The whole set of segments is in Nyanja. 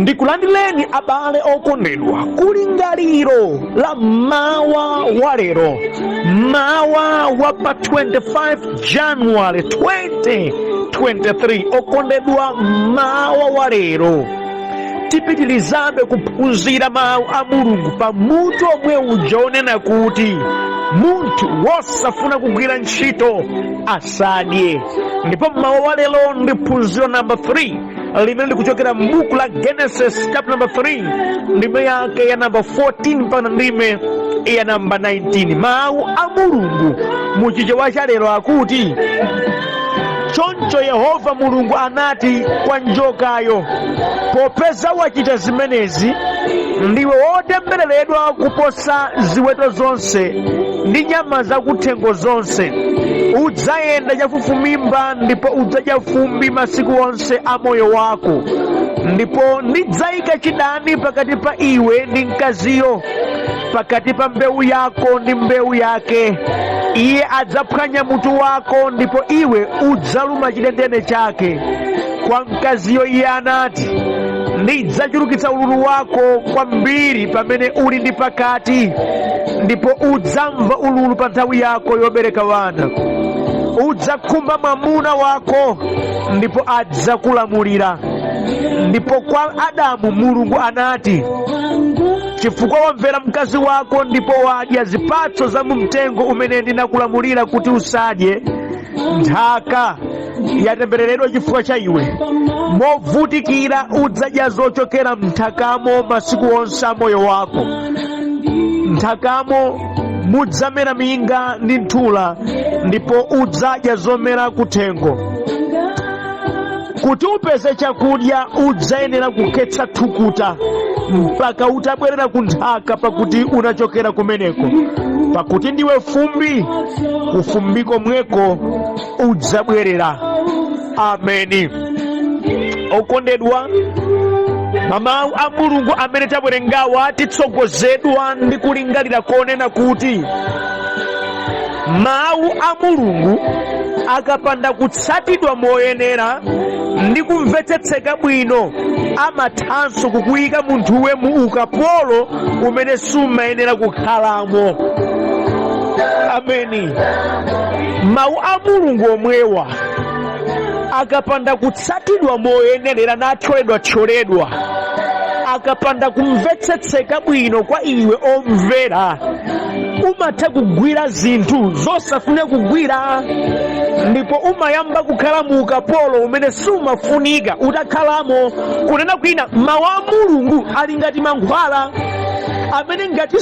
Ndikulandireni abale okondedwa kulingaliro la mawa wa lero, mawa wa pa 25 January 2023. Okondedwa, mawa wa lero tipitirizabe kuphunzira mawu a Mulungu pa mutu omwe uja onena kuti munthu wosafuna kugwira ntchito asadye. Ndipo mawa wa lero ndi phunziro namba 3 limene likuchokera m'buku la Genesis chapter number 3, ndime yake ya namba 14 mpaka ndime ya namba 19. Mawu a Mulungu muchichewa cha lero akuti, choncho Yehova Mulungu anati kwa njokayo, popeza wachita zimenezi, ndiwe wotembereredwa kuposa ziweto zonse ndi nyama zakuthengo zonse. Udzayenda chafufumimba ndipo udzadya fumbi masiku onse a moyo wako. Ndipo ndidzayika chidani pakati pa iwe ndi mkaziyo, pakati pa mbewu yako ndi mbewu yake. Iye adzaphwanya mutu wako ndipo iwe udzaluma chidendene chake. Kwa mkaziyo iye anati, ndidzachulukitsa ululu wako kwambiri pamene uli ndi pakati, ndipo udzamva ululu pa nthawi yako yobereka wana. Udzakhumba mwamuna wako ndipo adzakulamulira. Ndipo kwa Adamu Mulungu anati, chifukwa wamvera mkazi wako ndipo wadya zipatso za mu mtengo umene ndinakulamulira kuti usadye, nthaka yatembereredwa chifukwa cha iwe. Movutikira udzadya zochokera mnthakamo masiku onse a moyo wako. Nthakamo mudzamera minga ndi nthula, ndipo udzadya zomera kuthengo. Kuti upeze chakudya udzayenera kukhetsa thukuta mpaka utabwerera ku nthaka, pakuti unachokera kumeneko. Pakuti ndiwe fumbi, kufumbi komweko udzabwerera. Ameni. Okondedwa, mamawu a Mulungu amene tawerengawa titsogozedwa ndi kulingalira konena kuti mawu a Mulungu akapanda kutsatidwa moyenera ndi kumvetsetseka bwino, amathanso kukuyika munthuwe mu ukapolo umene sumayenera kukhalamo. Ameni. Mawu a Mulungu omwewa akapanda kutsatidwa moyenerera nathyoledwathyoledwa, akapanda kumvetsetseka bwino kwa iwe omvera, umatha kugwira zinthu zosafuna kugwira, ndipo umayamba kukhala mu ukapolo umene sumafunika utakhalamo. Kunena kwina, mawu a Mulungu ali ngati mankhwala amene ngati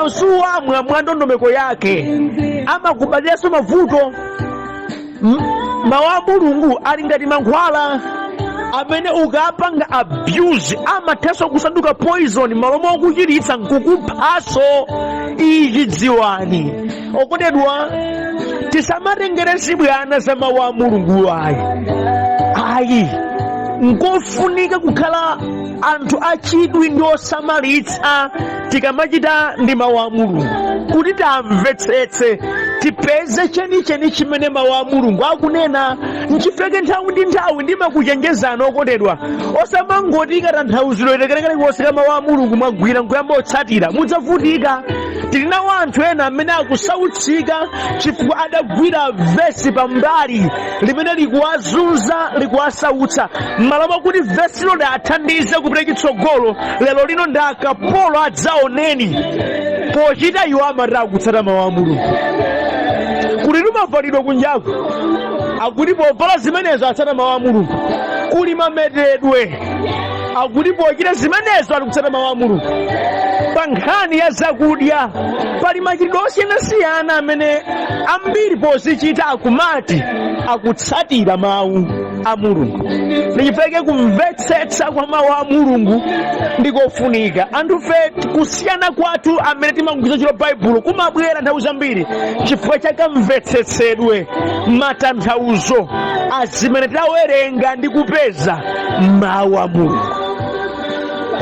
suwamwa mwa ndondomeko yake, amakubaliranso mavuto. Mawu a Mulungu ali ngati mankhwala amene ukapanga abuse amathanso kusanduka poison, malo mokuchiritsa nkukuphaso. Ichi dziwani okondedwa, tisamatengere zibwana za mawu a Mulungu ayi, ayi. Nkofunika kukhala anthu achidwi ndi osamalitsa tikamachita ndi mawu a Mulungu, kuti tamvetsetse, tipeze chenicheni chimene mawu a Mulungu akunena. Nchifeke nthawi ndi nthawi ndimakuchenjezani okondedwa, osamangoti katanthauziro kalikonse ka mawu a Mulungu mwagwira nkuyamba otsatira, mudzavutika. Tili nawo anthu ena amene akusautsika chifukwa adagwira vesi pambali limene likuwazunza, likuwasautsa, m'malo mwakuti vesilo liathandize kupita chitsogolo. Lero lino ndi akapolo adzaoneni pochita iwo amati akutsata mawu a Mulungu. Kuli limavalidwa kunjaku, akuti povala zimenezo atsata mawu a Mulungu. Kuli mametedwe, akuti pochita zimenezo ali kutsata mawu a Mulungu. Pa nkhani ya zakudya pali machitidwe osiyanasiyana amene ambiri pozichita akumati akutsatira mawu a Mulungu. Ndichifeke kumvetsetsa kwa mawu a Mulungu ndikofunika. Anthufe kusiyana kwathu amene timagwiritsa ntchito Baibulo kumabwera nthawi zambiri chifukwa chakamvetsetsedwe matanthauzo azimene tawerenga ndi kupeza mawu a Mulungu.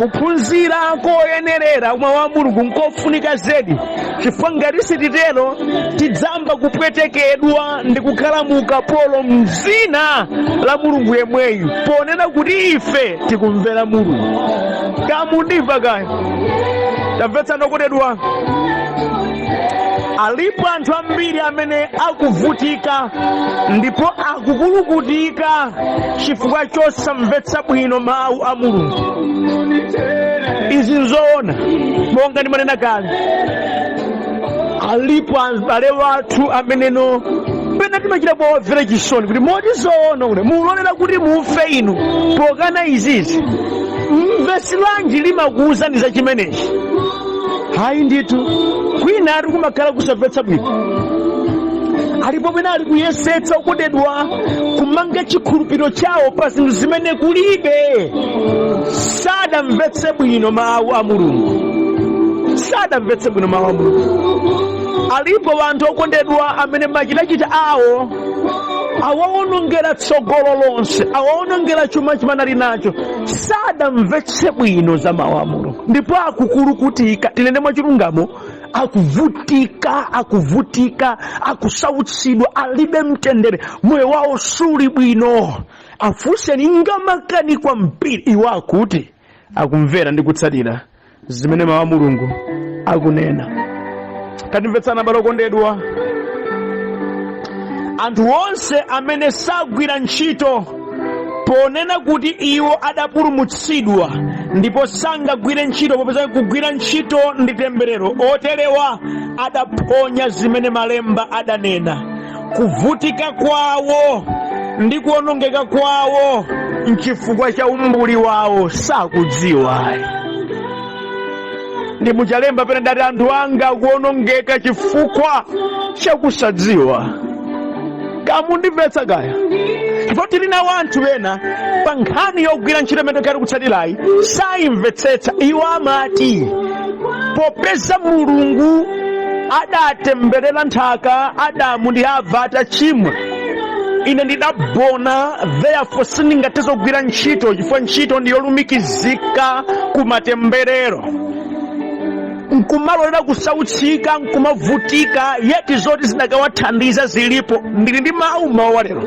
Kuphunzira koyenerera mawu a Mulungu nkofunika zedi, chifukwa ngati sititero tidzamba kupwetekedwa ndi kukhala mu ukapolo mdzina la Mulungu yemweyu, ponena kuti ife tikumvera Mulungu. Kamundimva kaya? Tamvetsani okondedwa, alipo anthu ambiri amene akuvutika ndipo akukulukutika chifukwa chosamvetsa bwino mawu a Mulungu. Izi nzoona, monga ndimanena kale, alipo abale wathu ameneno pena timachita kuwamvera chisoni kuti moti zoona kuti mulolera kuti mufe inu pokana izizi? Mvesi lanji limakuwuzani za chimenechi? Hayi ndithu, kwina ari kumakhala kusamvetsa bwino. Alipo pena ali kuyesetsa, okondedwa, kumanga chikhulupiriro chawo pa zinthu zimene kulibe. Sadamvetse bwino mawu a Mulungu, sadamvetse bwino mawu a Mulungu. Alipo anthu, okondedwa, amene machitachita awo awawonongera tsogolo lonse, awawonongera chuma chimene ali nacho. Sadamvetse bwino za mawu a Mulungu ndipo akukulukutika. Tinene mwachilungamo, akuvutika, akuvutika, akusautsidwa, alibe mtendere, moyo wawo suli bwino. Afunseni, ngamakani kwambiri. Iwo akuti akumvera ndi kutsatira zimene mawu a Mulungu akunena. Tatimvetsana, abale okondedwa, anthu onse amene sagwira ntchito ponena kuti iwo adapulumutsidwa ndipo sangagwire ntchito popeza kugwira ntchito ndi temberero, oterewa adaphonya zimene malemba adanena. Kuvutika kwawo ndi kuwonongeka kwawo nchifukwa cha umbuli wawo, sakudziwa. Ndi muchalemba pene dati anthu anga akuwonongeka chifukwa chakusadziwa. Kamundimvetsa kaya? Chifukwa tili nawo anthu ena pa nkhani yogwira ntchito imene tikati kutsatirayi sayimvetsetsa. Iwo amati popeza Mulungu adatemberera nthaka Adamu ndi Hava atachimwa, ine ndidabona, therefore sindingathe kugwira ntchito chifukwa ntchito ndiyolumikizika ku matemberero, nkumalolera kusautsika, nkumavutika, yeti zoti zidakawathandiza zilipo. Ndili ndi mawu mawu walero,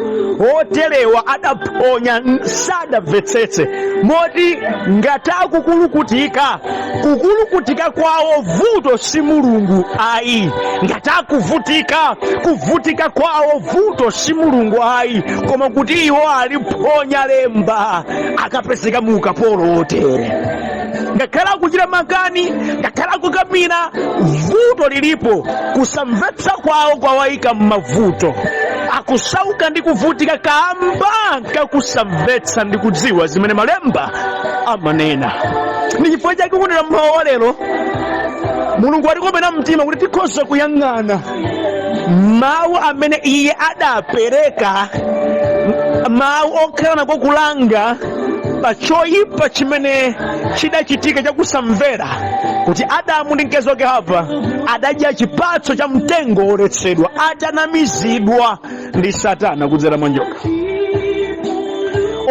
oterewa adaphonya, sadamvetsetse, moti ngati akukulukutika, kukulukutika kwawo vuto si Mulungu ayi. Ngati akuvutika, kuvutika kwawo vuto si Mulungu ayi, koma kuti iwo aliphonya lemba, akapezeka mu ukapolo wotere. Ngakhale akuchita makani, ngakhale akukamira, vuto lilipo. Kusamvetsa kwawo kwawayika m'mavuto. Akusauka ndi kuvutika kamba kakusamvetsa ndi kudziwa zimene malemba amanena. Ndi chifukwa chake kunena mmawa wa lero, Mulungu atikomera mtima kuti tikhoza kuyang'ana mawu amene iye adapereka, mawu okhala nako kulanga pa choyipa chimene chidachitika chakusamvera, kuti Adamu ndi mkazi wake Hava adadya chipatso cha mtengo woletsedwa atanamizidwa ndi Satana kudzera mwa njoka.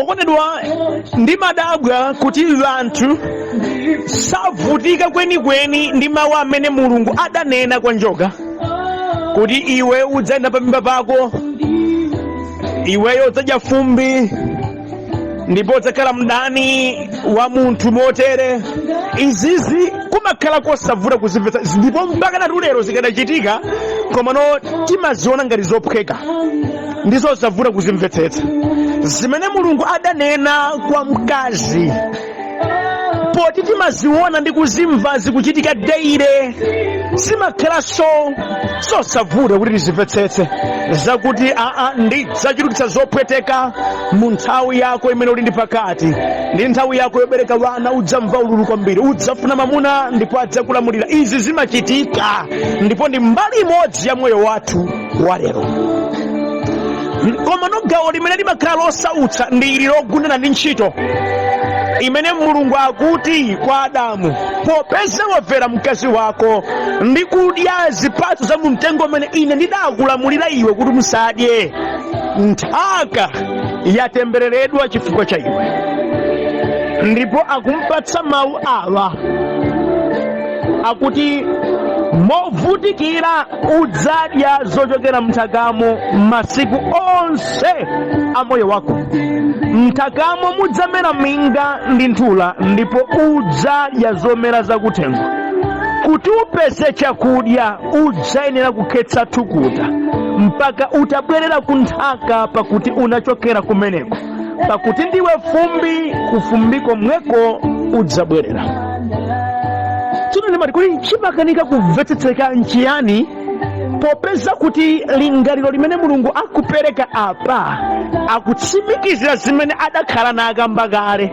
Okondedwa, ndimadabwa kuti anthu savutika kwenikweni ndi mawu amene Mulungu adanena kwa njoka kuti iwe udzayenda pamimba pako, iweyo udzadya fumbi ndipo udzakhala mdani wa munthu motere. Izizi kumakhala kosavuta kuzimvetsa, ndipo mpaka natu lero zikadachitika, komano timaziona ngati zophweka ndi zosavuta kuzimvetsetsa. Zimene Mulungu adanena kwa mkazi, poti timaziona ndi kuzimva zikuchitika daily, zimakhalanso zosavuta kuti tizimvetsetse, zakuti aa, ndidzachulukitsa zopweteka mu nthawi yako imene uli ndi pakati ndi nthawi yako yobereka wana, udzamva ululu kwambiri, udzafuna mamuna ndipo adzakulamulira. Izi zimachitika ndipo ndi mbali imodzi ya moyo wathu walero. Koma no gawo limene limakhala losautsa ndi ili logundana ndi ntchito imene Mulungu akuti kwa Adamu, popeza wamvera mkazi wako ndi kudya zipatso za mumtengo umene ine ndidakulamulira iwe kuti musadye, nthaka yatembereredwa chifukwa cha iwe. Ndipo akumpatsa mawu awa akuti, movutikira udzadya zochokera mnthakamo masiku onse a moyo wako. Mnthakamo mudzamera minga ndi nthula, ndipo udzadya zomera zakuthengo. Kuti upeze chakudya udzayenera kukhetsa thukuta mpaka utabwerera ku nthaka, pakuti unachokera kumeneko, pakuti ndiwe fumbi, kufumbi komweko udzabwerera. Tsono ndimati, kuti chimakanika kumvetsetseka nchiyani, popeza kuti lingaliro limene Mulungu akupereka apa akutsimikizira zimene adakhala nakamba kale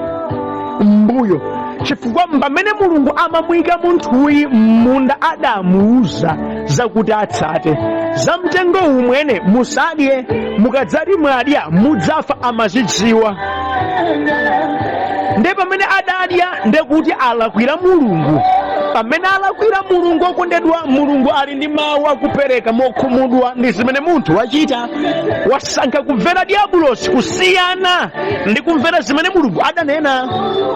mbuyo? Chifukwa pamene Mulungu amamuyika munthuyi m'munda, adamuuza zakuti atsate za mtengo umwene musadye, mukadzati mwadya mudzafa. Amazidziwa. Nde pamene adadya, ndekuti alakwira Mulungu. Pamene alakwira Mulungu, okondedwa, Mulungu ali ndi mawu akupereka mokhumudwa ndi zimene munthu wachita. Wasankha kumvera diabulosi kusiyana ndi kumvera zimene Mulungu adanena.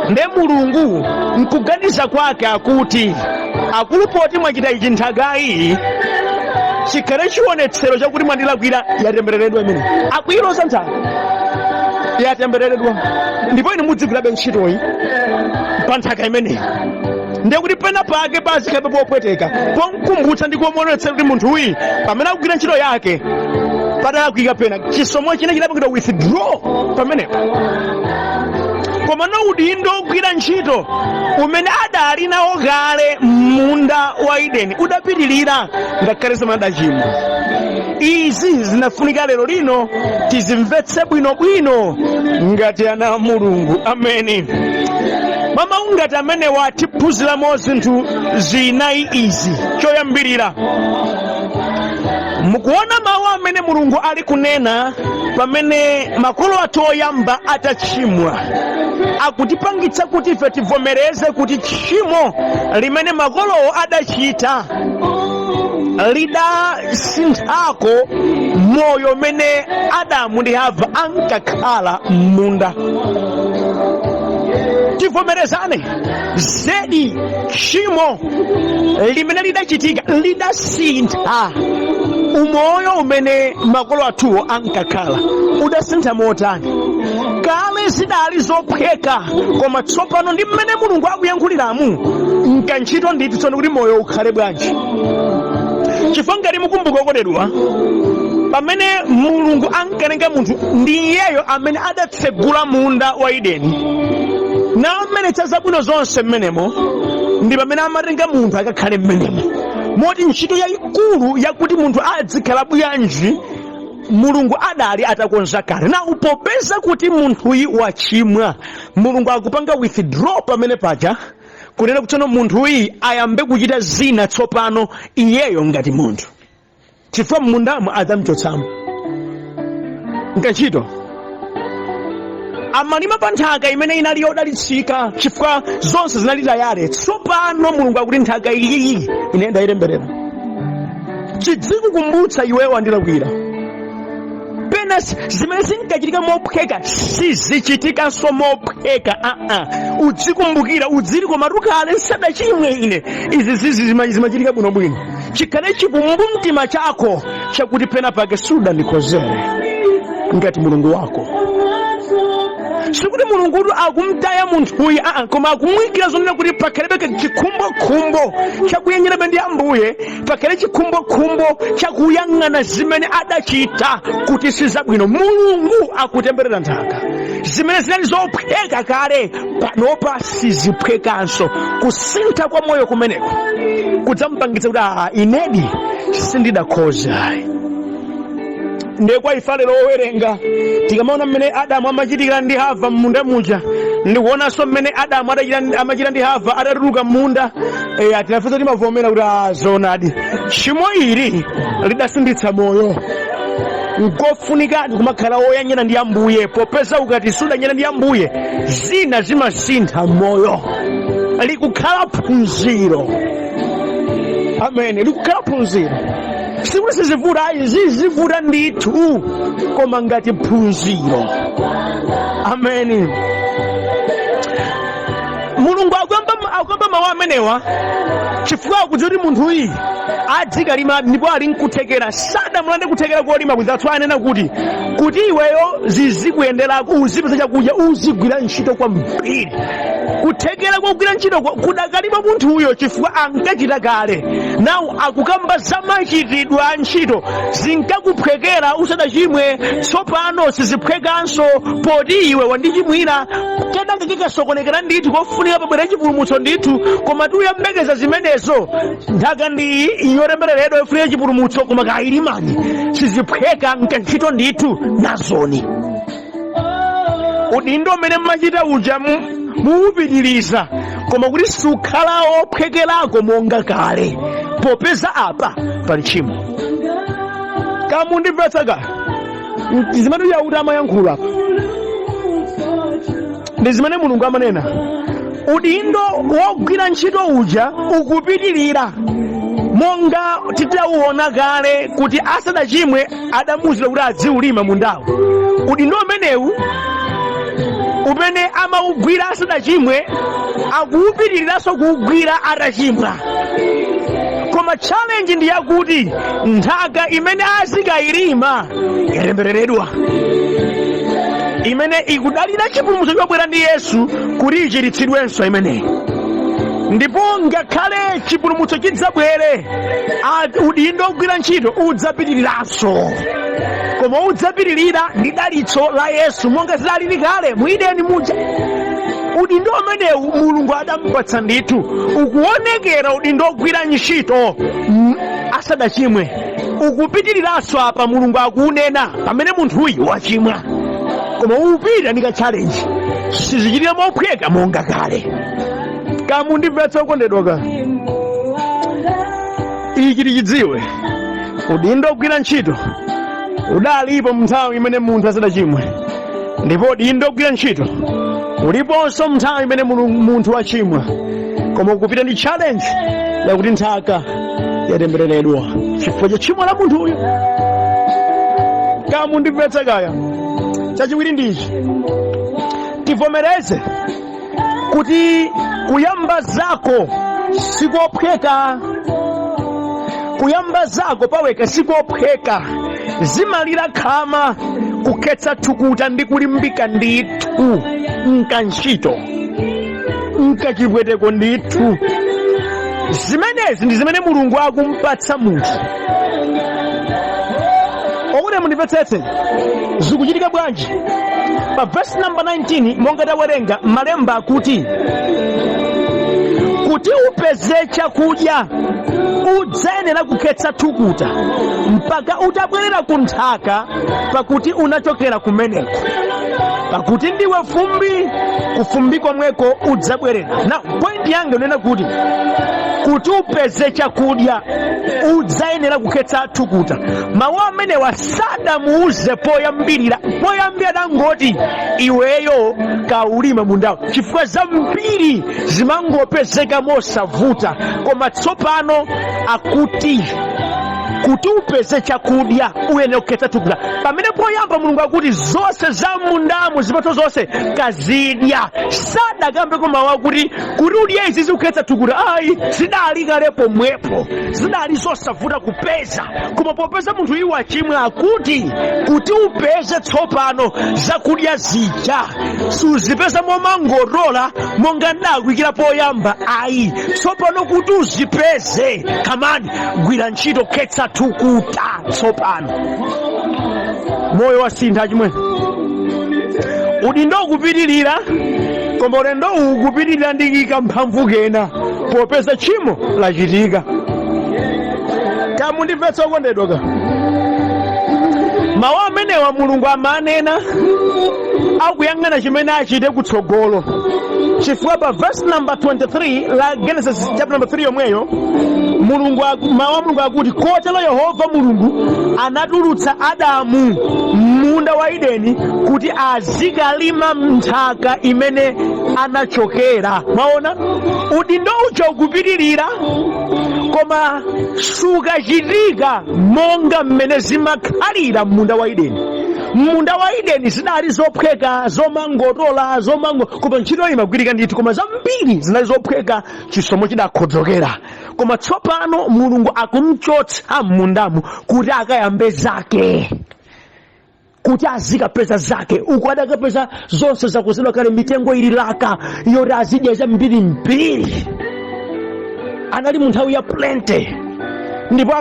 Nde Mulungu nkuganiza kwake akuti, akulu, poti mwachita ichi, nthakayi chikhale chionetsero chakuti mwandilakwira, yatembereredwa. Imene akuiloza nthaka, yatembereredwa, ndipo inu mudzigwirabe ntchitoyi pa nthaka imeneyi. Ndiye kuti pena pake pazikhabe popweteka, pomkumbutsa ndi kuomonetsera kuti munthuyi pamene akugwira ntchito yake padalakwika pena. Chisomo chine chidapangidwa withdraw pamenepo, koma no udindo ogwira ntchito umene adali nawo kale m'munda wa Edeni udapitilira ngakhale zomwe adachimwa. Izi zinafunika lero lino tizimvetse bwinobwino ngati ana a Mulungu. Ameni. Mamawu ngati amenewa tiphunziramo zinthu zinayi izi. Choyambirira, mukuona mawu amene Mulungu ali kunena pamene makolo athu oyamba atachimwa, akutipangitsa kuti ife tivomereze kuti tchimo limene makolowo adachita lidasinthako moyo umene Adamu ndi Hava ankakhala m'munda. Tivomerezane zedi, tchimo limene lidachitika lidasintha umoyo umene makolo athuwo ankakhala. Udasintha motani? Kale zidali zophweka, koma tsopano ndi mmene Mulungu akuyankhuliramu nkantchito ndithu tsono kuti moyo ukhale bwanji. Chifukwa ngati mukumbuka, okondedwa, pamene Mulungu ankalenga munthu, ndi iyeyo amene adatsegula munda wa Edeni naamenetsa zabwino zonse mmenemo, ndi pamene amatenga munthu akakhale mmenemo. Moti ntchito yayikulu yakuti munthu adzikhala bwanji, Mulungu adali atakonza kale. Na popeza kuti munthuyi wachimwa, Mulungu akupanga withdraw pamene paja, kunena kuti tsono munthuyi ayambe kuchita zina tsopano iyeyo ngati munthu, chifukwa m'mundamo adzamchotsamo. Nkantchito amalima pa nthaka imene inali yodalitsika, chifukwa zonse zinali tayale. Tsopano Mulungu akuti, nthaka iyi ine ndayitemberera, chidzikukumbutsa iweyo wandilakwira. Pena zimene zinkachitika mophweka sizichitikanso mophweka. Aa, udzikumbukira, udzili, koma tukale nsadachimwe ine izi zizi zimachitika bwinobwino. Chikhale chikumbumtima chako chakuti pena pake sudandikhozere ngati Mulungu wako. Sikuti Mulungutu akumtaya munthuyi, aa, koma akumuyikira zonena kuti pakhalebe chikhumbokhumbo chakuyengerebe ndi Ambuye, pakhale chikhumbokhumbo chakuyang'ana zimene adachita kuti si zabwino. Mulungu akutemberera nthaka. Zimene zinali zophweka kale, panopa siziphwekanso. Kusintha kwa moyo kumeneko kudzampangitsa kuti, aa, inedi sindidakhoza. Ndiye kwa ife lero owerenga, tikamaona mmene Adamu amachitikira ndi Hava m'munda muja, ndikuonanso mmene Adamu amachita ndi Hava atatuluka m'munda, tinafenso timavomera kuti, ah, zoonadi, tchimo ili lidasinthitsa moyo. Nkofunikadi kumakhala woyanjana ndi Ambuye, popeza ukati sudayanjana ndi Ambuye, zina zimasintha moyo. Likukhala phunziro. Amen. Likukhala phunziro. Sikuti sizivuta ayi, zizivuta ndithu, koma ngati phunziro. Amen. Mulungu akuyamba mawu amenewa chifukwa akudziwa kuti munthuyi adzikalima ndipo ali nkuthekera. Sadamulande kuthekera kolima. Kudzathu anena kuti iweyo zizikuyenderako, uzipeza chakudya, uzigwira ntchito kwambiri. Kuthekera kogwira ntchito kudakalima munthuyo chifukwa ankachita kale. Nawu akukamba za machitidwe a ntchito. Zinkakuphwekera usadachimwe, tsopano siziphwekanso poti iwe wandichimwira. Kenaka kikasokonekera ndithu, kofunika pabwera chipulumutso ndithu. Koma tiyembekeza zimenezo, nthaka ndi yotembereredwa, yofunika chipulumutso, koma kayilimani siziphweka, nkantchito ndithu nazoni. Udindo umene mmachita uja muwupitiriza, koma kuti sukhala ophwekerako monga kale, popeza apa pali tchimo. Kamundimvetsa ka zimene Yauta amayankhula apa ndi zimene Mulungu amanena. Udindo wogwira ntchito uja ukupitirira monga titauona kale kuti asadachimwe adamuwuzira kuti adziulima mundawo. Udindo umenewu umene amaugwira asadachimwe akuupitiriranso kuugwira atachimwa. Koma challenge ndi yakuti nthaka imene azikayilima yatembereredwa, imene ikudalira chipulumutso chobwera ndi Yesu kuti ichiritsidwenso imeneyi. Ndipo ngakhale chipulumutso chidzabwere, udindo ogwira ntchito udzapitiriranso, koma udzapitirira ndi dalitso la Yesu monga zidalili kale mu Edeni muja. Udindo umenewu Mulungu adampatsa ndithu, ukuonekera udindo ogwira ntchito asadachimwe ukupitiriranso apa. Mulungu akuunena pamene munthuyu wachimwa, koma upita ndi ka challenge, sizichitika mophweka monga kale. Kamundimvetsa okondedwa ka ichi tichidziwe: udindo ogwira ntchito udalipo mnthawi imene munthu asadachimwe, ndipo udindo ogwira ntchito uliponso mnthawi imene munthu wachimwa, koma ukupita ndi challenge yakuti nthaka yatembereredwa chifukwa cha tchimo la munthuyo. Kamundimvetsa kaya. Chachiwiri ndichi: tivomereze kuti kuyamba zako sikophweka. Kuyamba zako paweka sikophweka, zimalira khama, kukhetsa thukuta ndi kulimbika ndithu, nkantchito, nkachipweteko ndithu. Zimenezi ndi zimene Mulungu akumpatsa munthu. Okuti mundimvetsetse, zikuchitika bwanji? Pa verse number 19, monga tawerenga malemba, akuti kuti upeze chakudya udzayenera kukhetsa thukuta mpaka utabwerera ku nthaka, pakuti unachokera kumeneko, pakuti ndiwe fumbi, kufumbi komweko udzabwerera. Na point yanga inena kuti kuti upeze chakudya udzayenera kukhetsa thukuta. Mawu amenewa sadamuuze poyambirira. Poyambira adangoti iweyo kaulima mundawo, chifukwa zambiri zimangopezeka mosavuta. Koma tsopano akuti kuti upeze chakudya uyenera kukhetsa thukuta, pamene poyamba Mulungu akuti zonse za mundamo, zipatso zonse kazidya. Sadakambeko mawu akuti kuti udye izi zikukhetsa thukuta, ayi. Zidali kale pomwepo, zidali zosavuta kupeza. Koma popeza munthu iwo achimwa, akuti kuti upeze tsopano zakudya zija suzipeza momangorola monga ndakuikira poyamba, ayi. Tsopano kuti uzipeze, kamani gwira ntchito, khetsa thukuta. Tsopano moyo wasintha chimwe. Udindo ukupitirira, koma ulendo uwu ukupitirira ndi kamphamvu kena popeza tchimo lachitika. Kamundimvetsa okondedwa ka mawu amenewa Mulungu amanena akuyang'ana chimene achite kutsogolo, chifukwa pa verse number 23 la Genesis chapter number 3 yomweyo, mawu a Mulungu akuti, "Kotero Yehova Mulungu anatulutsa Adamu m'munda wa Edeni kuti azikalima nthaka imene anachokera." Mwaona, udindo uja ukupitirira, koma sukachitika monga mmene zimakhalira m'munda wa Edeni. Munda wa Edeni zinali zophweka, zomangotola, zomango, koma ntchito imagwirika ndithu, koma zambiri zinali zophweka, chisomo chidakhodzokera. Koma tsopano Mulungu akumchotsa m'mundamu kuti akayambe zake, kuti azikapeza zake. Uku adakapeza zonse zakonzedwa kale, mitengo ili laka yoti azidya zambirimbiri. Anali mu nthawi ya plenty, ndipo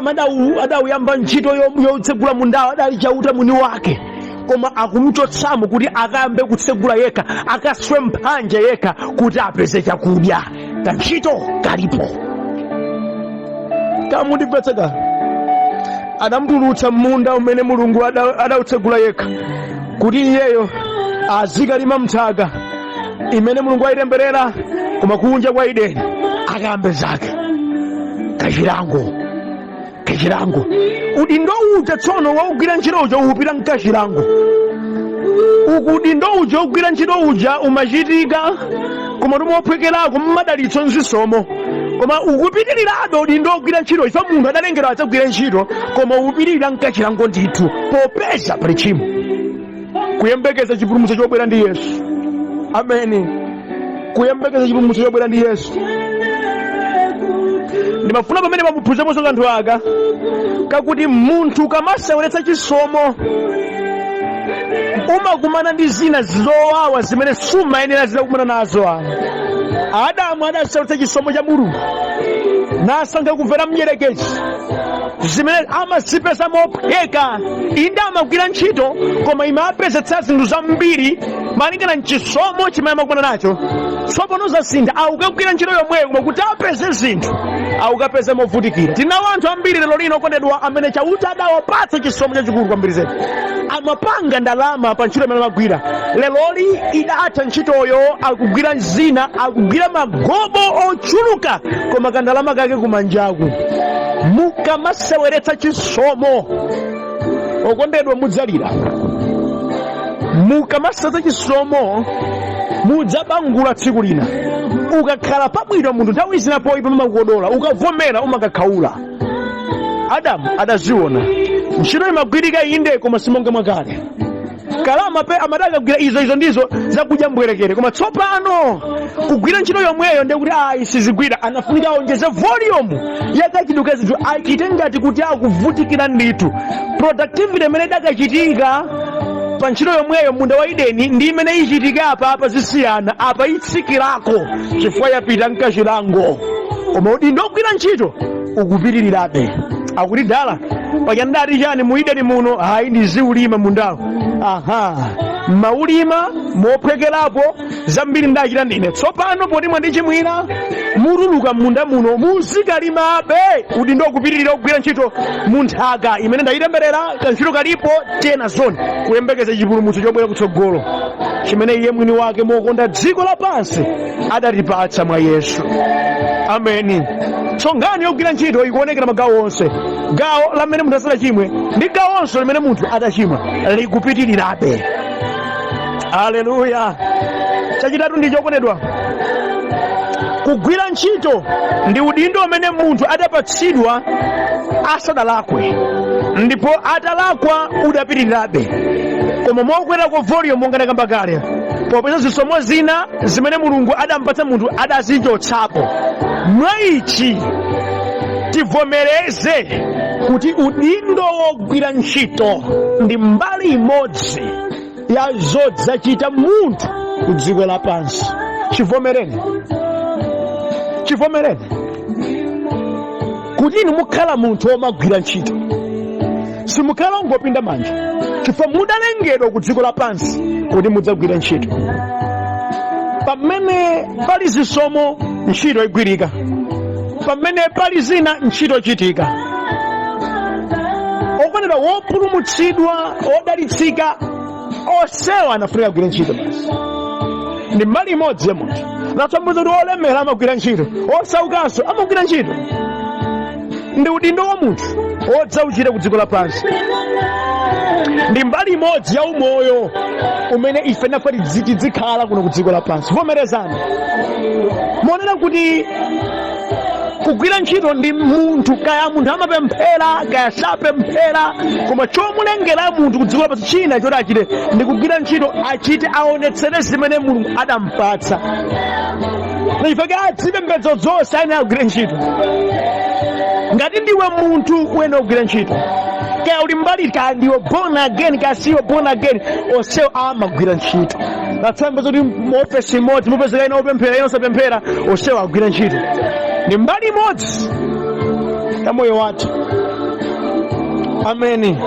adawuyamba ntchito yotsegula mundawo adali Chauta mwini wake, koma akumchotsamo kuti akayambe kutsegula yekha, akaswe mphanje yekha kuti apeze chakudya. Kantchito kalipo, kamundimvetseka. Anamutulutsa m'munda umene Mulungu adautsegula yekha kuti iyeyo azikalima mnthaka imene Mulungu ayitemberera, koma kunja kwa Edeni akayambe zake. Kachilango, kachilango. Udindo uja tsono waugwira ntchito uja upita mkachilango uku. Udindo uja ugwira ntchito uja umachitika, koma tumophwekerako mmadalitso, nzisomo, koma ukupitirirabe udindo ogwira ntchito. Ife munthu adalengedwa adzagwira ntchito, koma ukupitirira mkachilango ndithu, popeza pali tchimo, kuyembekeza chipulumutso chobwera ndi Yesu. Ameni. Kuyembekeza chipulumutso chobwera ndi Yesu. Ndimafuna pamene pamuphunzeponso kanthu aka kakuti munthu kamaseweretsa chisomo umakumana ndi zina zowawa zimene sumayenera zinakumana nazo. Ano Adamu adaseweretsa chisomo cha Mulungu nasankha kumvera mdyerekezi, zimene amazipeza mophweka. Inde, amagwira ntchito, koma imapezetsa zinthu zambiri malingana mchisomo chimene amakumana nacho. Tsopano zasintha, akukagwira ntchito yomweyo, koma kuti apeze zinthu akukapeza movutikira. Tinawo anthu ambiri lero lino, okondedwa, amene Chauta adawapatsa chisomo chachikulu kwambiri zedi, amapanga ndalama pa ntchito imene amagwira. Leroli idatha ntchitoyo, akugwira zina, akugwira magobo ochuluka, koma kandalama kake kumanjaku. Mukamaseweretsa chisomo, okondedwa, mudzalira. Mukamaseweretsa chisomo mudzabangula tsiku lina. Ukakhala pabwino munthu, nthawi zina poyipa pamakukodola, ukavomera umakakhaula. Adamu adaziona ntchito imagwirika, inde, koma simonga mwakale. Kalama pe amati akagwira izo izo ndizo zakudya mbwerekere, koma tsopano kugwira ntchito yomweyo ndiye kuti ayi, sizigwira. Anafunika aonjeze volume yakachidwi zinthu, achite ngati kuti akuvutikira ndithu. Productivity imene idakachitika pa ntchito yomweyo munda wa Edeni ndi imene ichitika apa, apa zisiyana, apa itsikirako chifukwa yapita mkachilango, koma udindo ogwira ntchito ukupitirirabe. Akuti dala paja ndati chani mu Edeni muno? Hayi, ndiziulima mundawo. Aha, maulima mophwekerapo, zambiri ndachita ndine. Tsopano poti mwandichimwira, mutuluka munda muno, muzikalimabe. Udindo ukupitirira kugwira ntchito mu nthaka imene ndayitemberera. Kantchito kalipo tena zoni, kuyembekeza chipulumutso chobwera kutsogolo chimene iye mwini wake mokonda dziko lapansi adatipatsa mwa Yesu. Ameni. So nkhani yogwira ntchito ikuonekera magawo onse, gawo lamene munthu asadachimwe ndi gawonso limene munthu atachimwa, likupitirirabe. Aleluya. Chachitatu ndi chokondedwa, kugwira ntchito ndi udindo umene munthu adapatsidwa asadalakwe, ndipo atalakwa udapitirirabe, koma mokwera kwa volume, monga ndakamba kale, popeza zisomo zina zimene Mulungu adampatsa munthu adazichotsapo. Mwa ichi tivomereze kuti udindo wogwira ntchito ndi mbali imodzi ya zodzachita munthu ku dziko lapansi. Chivomereni, chivomereni kuti inu mukhala munthu womagwira ntchito, simukhala ongopinda manja, chifukwa mudalengedwa ku dziko lapansi kuti mudzagwira ntchito. Pamene pali zisomo, ntchito igwirika. Pamene pali zina, ntchito ichitika. Okondedwa, wopulumutsidwa, odalitsika osewa anafunika kugwira ntchito basi, ndi mbali imodzi ya munthu. Natsomboza kuti olemera amagwira ntchito, osaukanso amagwira ntchito. Ndi udindo wa munthu wodzauchita ku dziko lapansi, ndi mbali imodzi ya umoyo umene ife nafe tidzikhala kuno ku dziko lapansi. Vomerezani monena kuti Kugwira ntchito ndi munthu, kaya munthu amapemphera kaya sapemphera, koma chomulengera munthu kudziko lapansi china choti achite ndi kugwira ntchito, achite aonetsere zimene Mulungu adampatsa. Nchifukwa azipembedzo zonse ayenera kugwira ntchito. Ngati ndiwe munthu, uyenera kugwira ntchito, kaya uli mbali, kaya ndiwe born again, kaya siwe born again, onsewo amagwira ntchito. Natsambe zoti muofesi imodzi mupezeka ina opemphera, ina osapemphera, onsewo agwira ntchito. Ndi mbali imodzi ya moyo wathu. Ameni.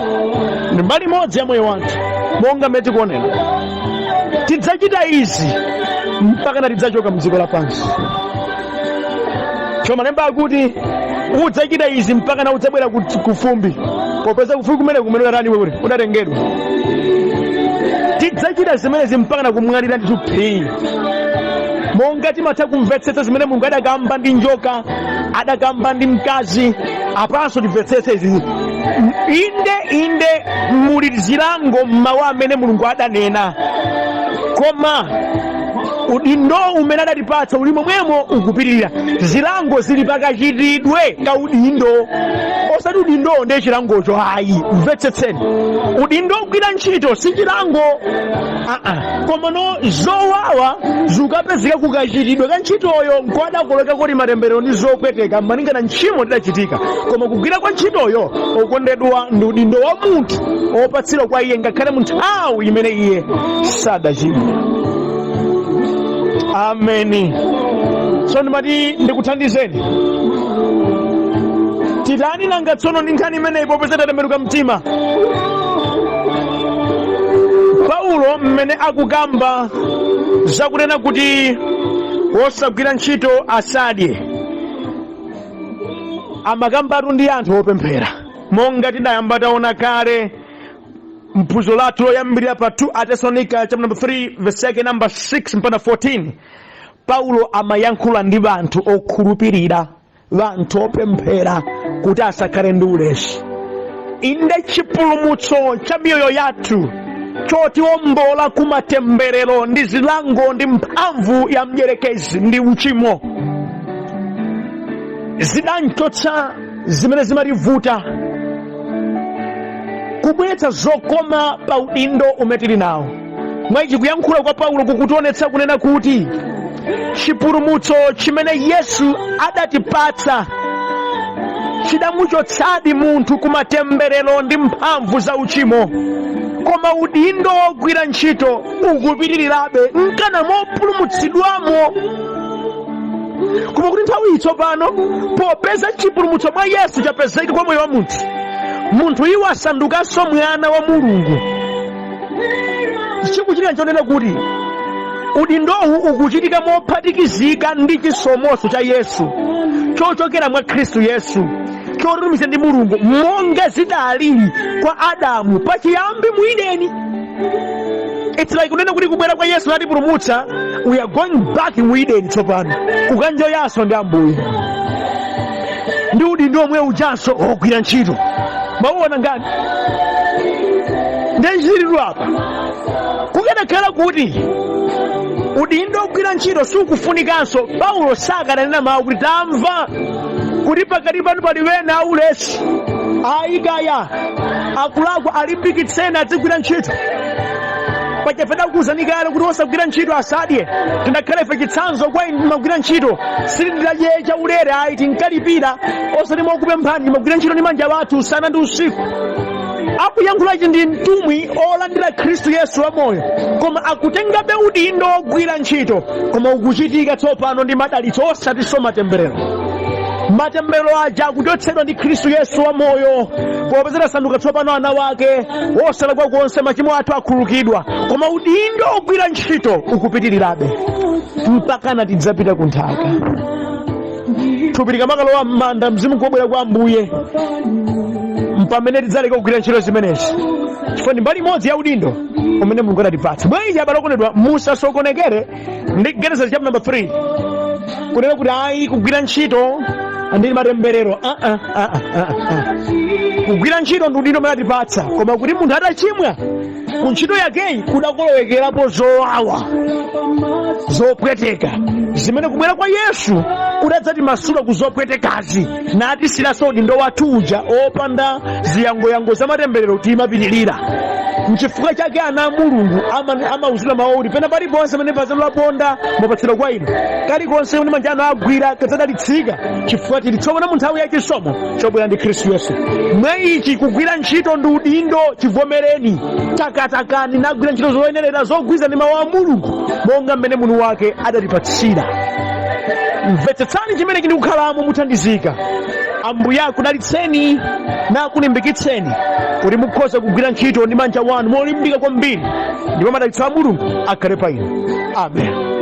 Ndi mbali imodzi ya moyo wathu. Monga mmene tikuonera, tidzachita izi mpaka tidzachoka mdziko lapansi. Cho malemba akuti udzachita izi mpaka na udzabwera ku fumbi, popeza kufumbi kumene kumene udatani kuti udatengedwa. Tidzachita zimenezi mpaka na kumwalira ndithu phii. Monga timatha kumvetsetsa zimene Mulungu adakamba ndi njoka, adakamba ndi mkazi, apanso timvetsetse izi. Inde, inde, muli zilango mmawu amene Mulungu adanena, koma udindo umene adatipatsa uli momwemo, ukupitirira. Zilango zili pakachitidwe ka udindo, osati udindo ndiye chilangocho, ayi. Mvetsetseni, udindo ogwira ntchito si chilango, aa, koma no zowawa zikapezeka kukachitidwe ka ntchitoyo, nkwadakoleka kuti matemberero ndi zopweteka malingana ntchimo lidachitika. Koma kugwira kwa ntchitoyo, okondedwa, ndi udindo wa munthu opatsidwa kwa iye ngakhale mu nthawi imene iye sadachimwe. Ameni. So ndimati ndikuthandizeni, titani nanga tsono ndi nkhani imeneyi popeza tatembenuka mtima? Paulo mmene akukamba zakunena kuti wosagwira ntchito asadye, amakambatu ndi anthu opemphera, monga tidayamba taona kale mphunziro lathu loyambirira pa 2 Atesalonika chapter number 3 verse yake number 6 mpaka 14. Paulo amayankhula ndi anthu okhulupirira, anthu opemphera, kuti asakhale ndi ulesi. Inde, chipulumutso cha miyoyo yathu chotiwombola ku matemberero ndi zilango ndi mphamvu ya mdierekezi ndi uchimo zidanchotsa zimene zimativuta, kubweretsa zokoma pa udindo umene tili nawo. Mwaichi kuyankhula kwa Paulo kukutionetsa kunena kuti chipulumutso chimene Yesu adatipatsa chidamuchotsadi munthu ku matemberero ndi mphamvu za uchimo, koma udindo wogwira ntchito ukupitirirabe nkana mopulumutsidwamo. Koma kuti nthawi itsopano, popeza chipulumutso mwa Yesu chapezeka kwa moyo wa munthu, munthu iwo asandukanso mwana wa Mulungu, chikuchitika nchonena kuti udindowu ukuchitika mophatikizika ndi chisomoso cha Yesu chochokera mwa Khristu Yesu, chotumiza ndi Mulungu, monga zidalili kwa Adamu pachiyambi mu Edeni. It's like kunena kuti kubwera kwa Yesu natipulumutsa, we are going back mu Edeni tsopano kukanjoyanso ndi Ambuye, ndi udindo omwe ujanso ogwira ntchito. Mauona ngani ndenjiriru apa? Kukanakhala kuti udindo ogwira ntchito sukufunikanso, Paulo sakananena mawu kuti tamva kuti pakati panu pali wena aulesi. Ayikaya akulakwa, alimbikitseni adzigwira ntchito. Pachafe dakuwuzani kale kuti osagwira ntchito asadye. Tindakhale ife chitsanzo kwa inu, timagwira ntchito, sitidadye chaulere ayi, tinkalipira, osati mokupemphani, timagwira ntchito ndi manja wathu usana ndi usiku. Akuyankhula ichi ndi mtumwi olandira Khristu Yesu wamoyo, koma akutengabe udindo wogwira ntchito, koma ukuchitika tsopano ndi madalitso, osatinso matemberero. Matemberero aja akuchotsedwa ndi Khristu Yesu wamoyo, popeza tasanduka tsopano ana wake, wosalakwa konse, machimo athu akhululukidwa. Koma udindo wogwira ntchito ukupitirirabe mpakana tidzapita ku nthaka. Thupi likamakalowa m'manda, mzimu kubwera kwa Ambuye, mpamene tidzaleka kugwira ntchito zimenezi, chifukwa ndi mbali imodzi ya udindo umene Mulungu anatipatsa. Bwanji abale okondedwa, musasokonekere ndi Genesis chapter number 3 kunena kuti ayi, kugwira ntchito ndi matemberero. Ah, ah, ah, ah, ah. Kugwira ntchito ndi udindo umene atipatsa, koma kuti munthu atachimwa Ku ntchito yakeyi kudakolowekerapo zowawa zopweteka zimene kubwera kwa Yesu kudadzatimasula ku zopwetekazi, natisiranso udindo wathu uja opanda ziyangoyango za matemberero timapitirira. Nchifukwa chake ana a Mulungu amauzidwa mawu kuti pena paliponse pamene phazi laponda mwapatsidwa kwa inu, kalikonse kuti manja anu agwira kadzadalitsika, chifukwa tili tsopano mu nthawi ya chisomo chobwera ndi Khristu Yesu. Mwa ichi kugwira ntchito ndi udindo, chivomereni, takatakani nagwira ntchito zoyenerera zogwirizana ndi mawu a Mulungu monga mmene mwini wake adatipatsira. Mvetsetsani chimene ndi kukhalamo muthandizika. Ambuye akudalitseni nakulimbikitseni kuti mukhoza kugwira ntchito ndi manja wanu molimbika kwambiri, ndipo madalitso a Mulungu akhale pa inu. Amen.